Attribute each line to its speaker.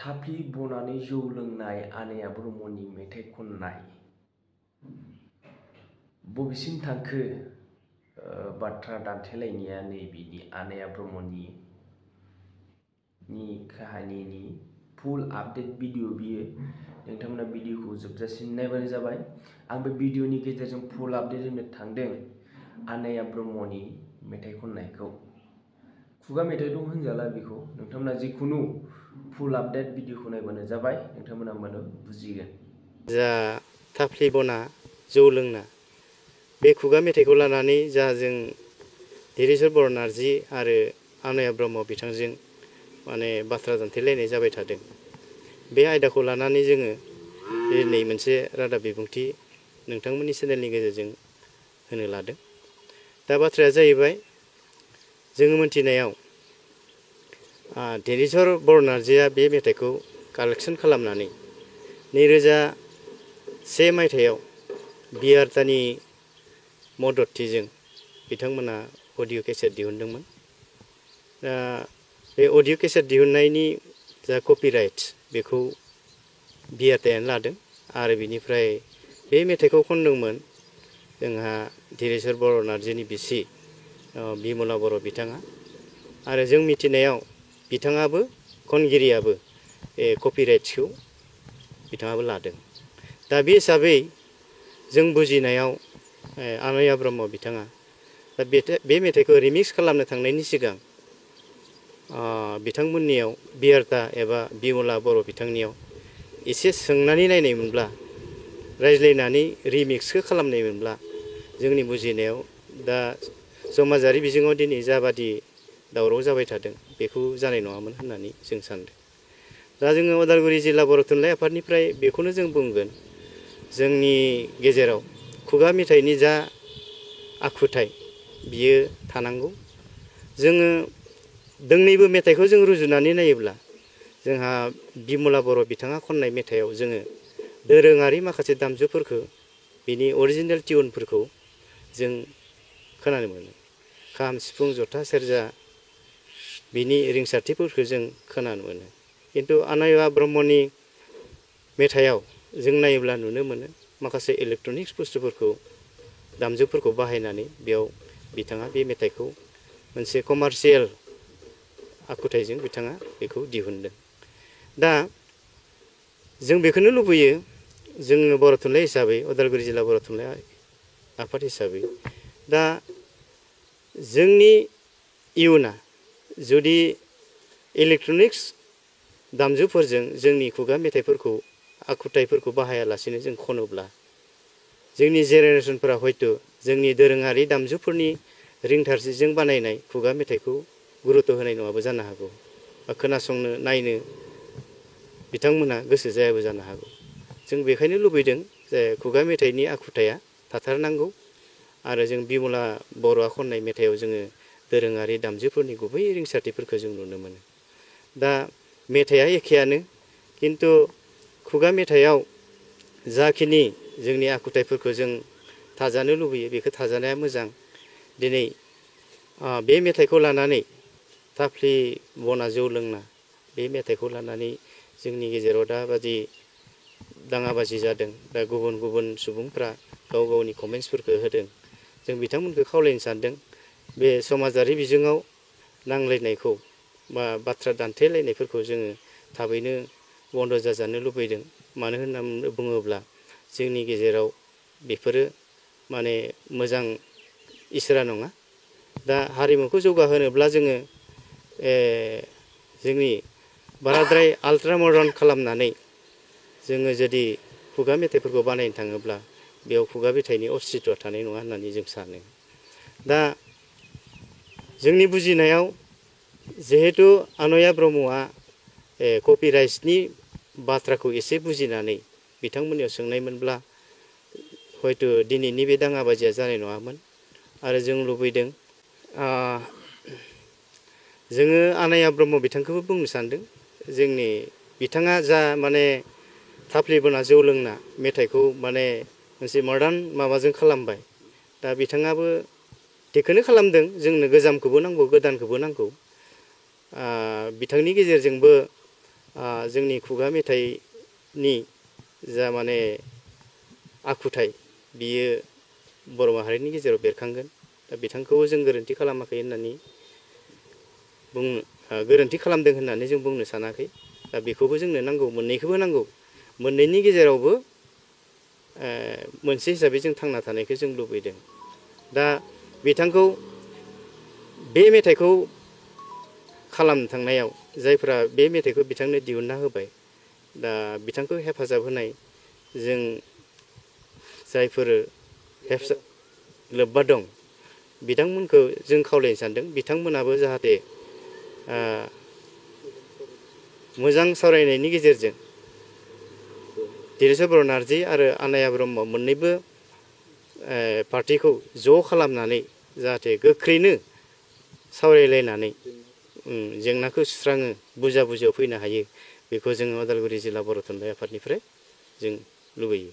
Speaker 1: थाफ्लि बनानै जौ लोंनाय आनैया ब्रह्मनि मेथाइ खननाय बबेसिम थांखो बाथ्रा दान्थेलायनाया नैबेनि आनैया ब्रह्मनि काहानिनि फुल आपडेट भिडिअ बियो नोंथांमोना भिडिअखौ जोबजासिम नायबानो जाबाय। आं बे भिडिअनि गेजेरजों फुल आपडेट होनो थांदों आनैया ब्रह्मनि मेथाइ खननायखौ। खुगा मेथाइ दं होनजाला बेखौ, नोंथांमोना जिखुनु फुल आपडेट भिडिअखौ नायबानो जाबाय, नोंथांमोना मानो बुजिगोन।
Speaker 2: जा थाफ्लि बना जौ लोंना बे खुगा मेथाइखौ लानानै जा जों धीरेश्वर बर' नार्जी आरो आनैया ब्रह्म बिथांजों माने बाथ्रा दान्थेलायनाय जाबाय थादों। बे आयदाखौ लानानै जोङो दिनै मोनसे रादाब बिबुंथि नोंथांमोननि चेनेलनि गेजेरजों होनो लादों। दा बाथ्राया जाहैबाय, जोङो मोनथिनायाव धीरेश्वर बर' नार्जीआ बे मेथाइखौ कालेक्सन खालामनानै 2001 मायथाइयाव बिआरटानि मददथिजों बिथांमोना अडिअ केसेट दिहुनदोंमोन। दा बे अडिअ केसेट दिहुननायनि जा कपिराइट बेखौ बिआरटायानो लादों आरो बिनिफ्राय बे मेथाइखौ खनदोंमोन जोंहा धीरेश्वर बर' नार्जीनि बिसि बिमला बर' बिथाङा। आरो जों मिथिनायाव बिथाङाबो खनगिरियाबो कपिराइट्सखौ बिथाङाबो लादों। दा बे हिसाबै जों बुजिनायाव आनैया ब्रह्म बिथाङा दा बे मेथाइखौ रिमिक्स खालामनो थांनायनि सिगां बिथांमोननियाव बिआरटा एबा बिमला बर' बिथांनियाव एसे सोंनानै नायनायमोनब्ला, रायज्लायनानै रिमिक्सखौ खालामनायमोनब्ला जोंनि बुजिनायाव दा समाजारि बिजोङाव दिनै जाबादि दावराव जाबाय थादों बेखौ जानाय नङामोन होननानै जों सानदों। दा जोङो उदालगुरि जिल्ला बर' थुनलाइ आफादनिफ्राय बेखौनो जों बुंगोन, जोंनि गेजेराव खुगा मेथाइनि जा आखुथाय बियो थानांगौ। जोङो दोंनैबो मेथाइखौ जों रुजुनानै नायोब्ला जोंहा बिमला बर' बिथाङा खननाय मेथाइयाव जोङो दोरोङारि माखासे दामजुफोरखौ बिनि अरिजिनेल टिउनफोरखौ जों खोनानो मोनो। खाम, सिफुं, जथा, सेरजा बिनि रिंसारथिफोरखौ जों खोनानो मोनो। खिन्थु आनैया ब्रह्मनि मेथाइयाव जों नायोब्ला नुनो मोनो माखासे इलेक्ट्रनिक्स बुस्थुफोरखौ दामजुफोरखौ बाहायनानै बेयाव बिथाङा बे मेथाइखौ मोनसे कमार्शियेल आखुथायजों बिथाङा बेखौ दिहुनदों। दा जों बेखौनो लुबैयो, जोङो बर' थुनलाइ हिसाबै, उदालगुरि जिल्ला बर' थुनलाइ आफाद हिसाबै, दा जोंनि इयुना जुदि इलेक्ट्रनिक्स दामजुफोरजों जोंनि खुगा मेथाइफोरखौ आखुथायफोरखौ बाहायालासेनो जों खनोब्ला जोंनि जेनेरेसनफोरा हयथ' जोंनि दोरोङारि दामजुफोरनि रिंथारथिजों बानायनाय खुगा मेथाइखौ गुरुत्व होनाय नङाबो जानो हागौ, बा खोनासंनो नायनो बिथांमोना गोसो जायाबो जानो हागौ। जों बेखायनो लुबैदों जे खुगा मेथाइनि आखुथाया थाथारनांगौ आरो जों बिमला बर'आ खननाय मेथाइयाव जोङो दोरोङारि दामजुफोरनि गुबै रिंसारथिफोरखौ जों नुनो मोनो। दा मेथाइया एखेयानो, खिन्थु खुगा मेथाइयाव जाखिनि जोंनि आखुथायफोरखौ जों थाजानो लुबैयो बेखौ थाजानाया मोजां। दिनै बे मेथाइखौ लानानै थाफ्लि बना जौ लोंना बे मेथाइखौ लानानै जोंनि गेजेराव दाबादि दाङाबाजि जादों। दा गुबुन गुबुन सुबुंफ्रा गाव गावनि कमेन्ट्सफोरखौ होदों। जों बिथांमोनखौ खावलायनो सानदों, बे समाजारि बिजोङाव नांलायनायखौ बा बाथ्रा दान्थेलायनायफोरखौ जोङो थाबैनो बन्द' जाजानो लुबैदों। मानो होननानै बुङोब्ला जोंनि गेजेराव बेफोरो माने मोजां इसारा नङा। दा हारिमुखौ जौगाहोनोब्ला जोङो जोंनि बाराद्राय आल्ट्रा मडार्न खालामनानै जोङो जुदि खुगा मेथाइफोरखौ बानायनो थाङोब्ला बेयाव खुगा मेथाइनि अस्तित्वआ थानाय नङा होननानै जों सानो। दा जोंनि बुजिनायाव जिहेतु आनैया ब्रह्मआ कपिराइट्सनि बाथ्राखौ एसे बुजिनानै बिथांमोननियाव सोंनायमोनब्ला हयथ' दिनैनि बे दाङाबाजिया जानाय नङामोन। आरो जों लुबैदों, जोङो आनैया ब्रह्म बिथांखौबो बुंनो सानदों, जोंनि बिथाङा जा माने थाफ्लि बोना जौ लोंना मेथाइखौ माने मोनसे मडार्न माबाजों खालामबाय। दा बिथाङाबो थिगखौनो खालामदों, जोंनो गोजामखौबो नांगौ गोदानखौबो नांगौ। बिथांनि गेजेरजोंबो जोंनि खुगा मेथाइनि जा माने आखुथाय बियो बर' माहारिनि गेजेराव बेरखांगोन। दा बिथांखौ जों गोरोन्थि खालामाखै होननानै गोरोन्थि खालामदों होननानै जों बुंनो सानाखै। दा बेखौबो जोंनो नांगौ, मोननैखौबो नांगौ। मोननैनि गेजेरावबो मोनसे हिसाबै जों थांना थानायखौ जों लुबैदों। दा बिथांखौ बे मेथाइखौ खालामनो थांनायाव जायफोरा बे मेथाइखौ बिथांनो दिहुनना होबाय, दा बिथांखौ हेफाजाब होनाय जों जायफोर लोब्बा दं बिथांमोनखौ जों खावलायनो सानदों, बिथांमोनाबो जाहाथे मोजां सावरायनायनि गेजेरजों धीरेश्वर बर' नार्जि आरो आनाया ब्रह्म मोननैबो पार्टिखौ ज' खालामनानै जाहाथे गोख्रैनो सावरायलायनानै जेंनाखौ सुस्राङो, बुजियाव फैनो हायो, बेखौ जोङो उदालगुरि जिल्ला बर' थुनलाइ आफादनिफ्राय जों लुबैयो।